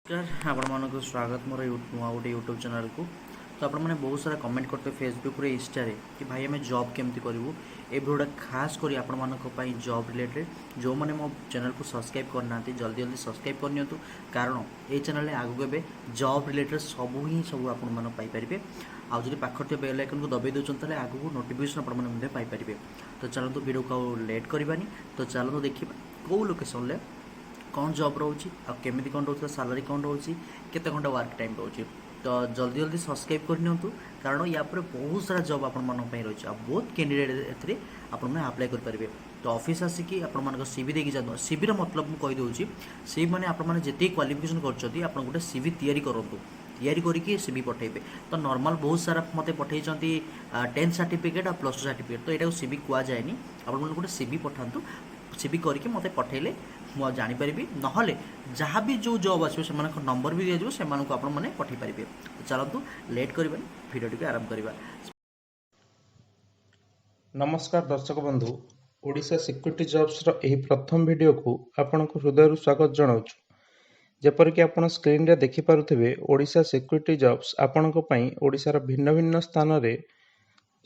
ନମସ୍କାର, ଆପଣମାନଙ୍କୁ ସ୍ୱାଗତ ମୋର ନୂଆ ଗୋଟେ ୟୁଟ୍ୟୁବ୍ ଚ୍ୟାନେଲ୍କୁ। ତ ଆପଣମାନେ ବହୁତ ସାରା କମେଣ୍ଟ କରିଥିବେ ଫେସବୁକ୍ରେ, ଇନଷ୍ଟାରେ କି ଭାଇ, ଆମେ ଜବ୍ କେମିତି କରିବୁ। ଏ ଭିଡ଼ିଓଟା ଖାସ୍ କରି ଆପଣମାନଙ୍କ ପାଇଁ ଜବ୍ ରିଲେଟେଡ଼୍। ଯେଉଁମାନେ ମୋ ଚ୍ୟାନେଲ୍କୁ ସବସ୍କ୍ରାଇବ୍ କରିନାହାନ୍ତି, ଜଲ୍ଦି ଜଲ୍ଦି ସବସ୍କ୍ରାଇବ୍ କରିନିଅନ୍ତୁ, କାରଣ ଏଇ ଚ୍ୟାନେଲ୍ରେ ଆଗକୁ ଏବେ ଜବ୍ ରିଲେଟେଡ଼୍ ସବୁ ହିଁ ସବୁ ଆପଣମାନେ ପାଇପାରିବେ। ଆଉ ଯଦି ପାଖରେ ଥିବା ବେଲ୍ ଆଇକନ୍କୁ ଦବାଇ ଦେଉଛନ୍ତି, ତାହେଲେ ଆଗକୁ ନୋଟିଫିକେସନ୍ ଆପଣମାନେ ମଧ୍ୟ ପାଇପାରିବେ। ତ ଚାଲନ୍ତୁ, ଭିଡ଼ିଓକୁ ଆଉ ଲେଟ୍ କରିବାନି। ତ ଚାଲନ୍ତୁ ଦେଖିବା କେଉଁ ଲୋକେସନ୍ରେ କ'ଣ ଜବ୍ ରହୁଛି ଆଉ କେମିତି କ'ଣ ରହୁଛି, ସାଲାରୀ କ'ଣ ରହୁଛି, କେତେ ଘଣ୍ଟା ୱାର୍କ ଟାଇମ୍ ରହୁଛି। ତ ଜଲ୍ଦି ଜଲ୍ଦି ସବସ୍କ୍ରାଇବ୍ କରିନିଅନ୍ତୁ, କାରଣ ୟା ପରେ ବହୁତ ସାରା ଜବ୍ ଆପଣମାନଙ୍କ ପାଇଁ ରହିଛି ଆଉ ବହୁତ କ୍ୟାଣ୍ଡିଡେଟ୍ ଏଥିରେ ଆପଣମାନେ ଆପ୍ଲାଏ କରିପାରିବେ। ତ ଅଫିସ୍ ଆସିକି ଆପଣମାନଙ୍କ ସିଭି ଦେଇକି ଯାଆନ୍ତୁ। ସିଭିର ମତଲବ ମୁଁ କହିଦେଉଛି। ସିଭି ମାନେ ଆପଣମାନେ ଯେତିକି କ୍ୱାଲିଫିକେସନ୍ କରିଛନ୍ତି, ଆପଣ ଗୋଟେ ସିଭି ତିଆରି କରନ୍ତୁ, ତିଆରି କରିକି ସିଭି ପଠାଇବେ। ତ ନର୍ମାଲ୍ ବହୁତ ସାରା ମୋତେ ପଠାଇଛନ୍ତି 10th certificate ଆଉ +2 ସାର୍ଟିଫିକେଟ୍। ତ ଏଇଟାକୁ ସିଭି କୁହାଯାଏନି। ଆପଣମାନେ ଗୋଟେ ସିଭି ପଠାନ୍ତୁ। ସିଭି କରିକି ମୋତେ ପଠାଇଲେ ମୁଁ ଆଉ ଜାଣିପାରିବି। ନହେଲେ ଯାହା ବି ଯେଉଁ ଜବ୍ ଆସିବ, ସେମାନଙ୍କ ନମ୍ବର ବି ଦିଆଯିବ, ସେମାନଙ୍କୁ ଆପଣମାନେ ପଠାଇ ପାରିବେ। ତ ଚାଲନ୍ତୁ, ଲେଟ୍ କରିବାନି, ଭିଡ଼ିଓଟିକୁ ଆରମ୍ଭ କରିବା। ନମସ୍କାର ଦର୍ଶକ ବନ୍ଧୁ, ଓଡ଼ିଶା ସିକ୍ୟୁରିଟି ଜବ୍ସର ଏହି ପ୍ରଥମ ଭିଡ଼ିଓକୁ ଆପଣଙ୍କୁ ହୃଦୟରୁ ସ୍ୱାଗତ ଜଣାଉଛୁ। ଯେପରିକି ଆପଣ ସ୍କ୍ରିନରେ ଦେଖିପାରୁଥିବେ, ଓଡ଼ିଶା ସିକ୍ୟୁରିଟି ଜବ୍ସ ଆପଣଙ୍କ ପାଇଁ ଓଡ଼ିଶାର ଭିନ୍ନ ଭିନ୍ନ ସ୍ଥାନରେ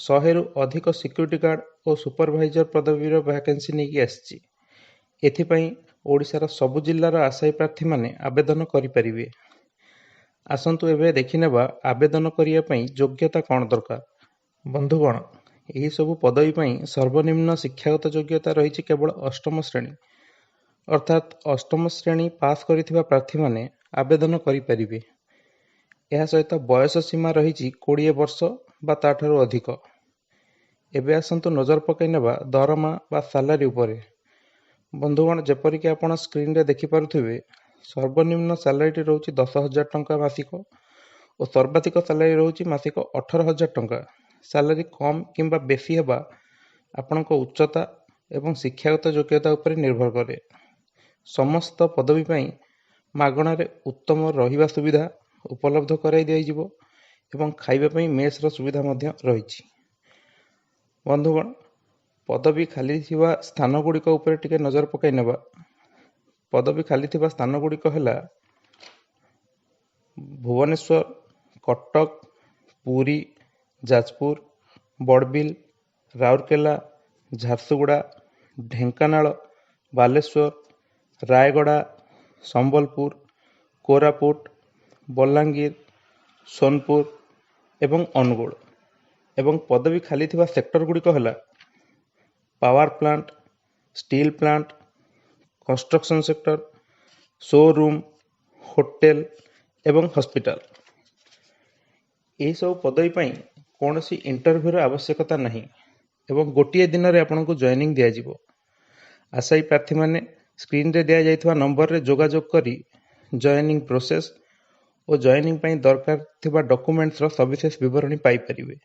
100ରୁ ଅଧିକ ସିକ୍ୟୁରିଟି ଗାର୍ଡ଼ ଓ ସୁପରଭାଇଜର ପଦବୀର ଭ୍ୟାକେନ୍ସି ନେଇକି ଆସିଛି। ଏଥିପାଇଁ ଓଡ଼ିଶାର ସବୁ ଜିଲ୍ଲାର ଆଶାୟୀ ପ୍ରାର୍ଥୀମାନେ ଆବେଦନ କରିପାରିବେ। ଆସନ୍ତୁ, ଏବେ ଦେଖିନେବା ଆବେଦନ କରିବା ପାଇଁ ଯୋଗ୍ୟତା କ'ଣ ଦରକାର। ବନ୍ଧୁଗଣ, ଏହିସବୁ ପଦବୀ ପାଇଁ ସର୍ବନିମ୍ନ ଶିକ୍ଷାଗତ ଯୋଗ୍ୟତା ରହିଛି କେବଳ ଅଷ୍ଟମ ଶ୍ରେଣୀ। ଅର୍ଥାତ୍ ଅଷ୍ଟମ ଶ୍ରେଣୀ ପାସ୍ କରିଥିବା ପ୍ରାର୍ଥୀମାନେ ଆବେଦନ କରିପାରିବେ। ଏହା ସହିତ ବୟସ ସୀମା ରହିଛି 20 ବର୍ଷ ବା ତା'ଠାରୁ ଅଧିକ। ଏବେ ଆସନ୍ତୁ ନଜର ପକାଇ ନେବା ଦରମା ବା ସାଲାରୀ ଉପରେ। ବନ୍ଧୁଗଣ, ଯେପରିକି ଆପଣ ସ୍କ୍ରିନରେ ଦେଖିପାରୁଥିବେ, ସର୍ବନିମ୍ନ ସାଲାରୀଟି ରହୁଛି 10,000 ଟଙ୍କା ମାସିକ ଓ ସର୍ବାଧିକ ସାଲାରୀ ରହୁଛି ମାସିକ 18,000 ଟଙ୍କା। ସାଲାରୀ କମ୍ କିମ୍ବା ବେଶୀ ହେବା ଆପଣଙ୍କ ଉଚ୍ଚତା ଏବଂ ଶିକ୍ଷାଗତ ଯୋଗ୍ୟତା ଉପରେ ନିର୍ଭର କରେ। ସମସ୍ତ ପଦବୀ ପାଇଁ ମାଗଣାରେ ଉତ୍ତମ ରହିବା ସୁବିଧା ଉପଲବ୍ଧ କରାଇ ଦିଆଯିବ ଏବଂ ଖାଇବା ପାଇଁ ମେସ୍ର ସୁବିଧା ମଧ୍ୟ ରହିଛି। ବନ୍ଧୁଗଣ, ପଦବୀ ଖାଲି ଥିବା ସ୍ଥାନଗୁଡ଼ିକ ଉପରେ ଟିକେ ନଜର ପକାଇ ନେବା। ପଦବୀ ଖାଲି ଥିବା ସ୍ଥାନଗୁଡ଼ିକ ହେଲା ଭୁବନେଶ୍ୱର, କଟକ, ପୁରୀ, ଯାଜପୁର, ବଡ଼ବିଲ, ରାଉରକେଲା, ଝାରସୁଗୁଡ଼ା, ଢେଙ୍କାନାଳ, ବାଲେଶ୍ୱର, ରାୟଗଡ଼ା, ସମ୍ବଲପୁର, କୋରାପୁଟ, ବଲାଙ୍ଗୀର, ସୋନପୁର ଏବଂ ଅନୁଗୁଳ। ଏବଂ ପଦବୀ ଖାଲି ଥିବା ସେକ୍ଟର ଗୁଡ଼ିକ ହେଲା power plant, steel plant, construction sector, showroom, hotel ଏବଂ ହସ୍ପିଟାଲ। ଏହିସବୁ ପଦବୀ ପାଇଁ କୌଣସି ଇଣ୍ଟରଭ୍ୟୁର ଆବଶ୍ୟକତା ନାହିଁ ଏବଂ ଗୋଟିଏ ଦିନରେ ଆପଣଙ୍କୁ ଜଏନିଂ ଦିଆଯିବ। ଆଶାୟୀ ପ୍ରାର୍ଥୀମାନେ ସ୍କ୍ରିନରେ ଦିଆଯାଇଥିବା ନମ୍ବରରେ ଯୋଗାଯୋଗ କରି ଜଏନିଂ ପ୍ରୋସେସ୍ ଓ ଜଏନିଂ ପାଇଁ ଦରକାର ଥିବା ଡକୁମେଣ୍ଟସର ସବିଶେଷ ବିବରଣୀ ପାଇପାରିବେ।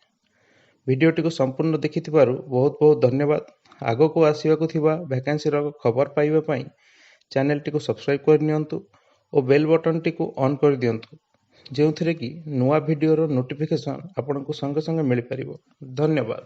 ଭିଡ଼ିଓଟିକୁ ସମ୍ପୂର୍ଣ୍ଣ ଦେଖିଥିବାରୁ ବହୁତ ବହୁତ ଧନ୍ୟବାଦ। ଆଗକୁ ଆସିବାକୁ ଥିବା ଭ୍ୟାକେନ୍ସିର ଖବର ପାଇବା ପାଇଁ ଚ୍ୟାନେଲଟିକୁ ସବସ୍କ୍ରାଇବ୍ କରିନିଅନ୍ତୁ ଓ ବେଲ୍ ବଟନ୍ଟିକୁ ଅନ୍ କରିଦିଅନ୍ତୁ, ଯେଉଁଥିରେ କି ନୂଆ ଭିଡ଼ିଓର ନୋଟିଫିକେସନ୍ ଆପଣଙ୍କୁ ସଙ୍ଗେ ସଙ୍ଗେ ମିଳିପାରିବ। ଧନ୍ୟବାଦ।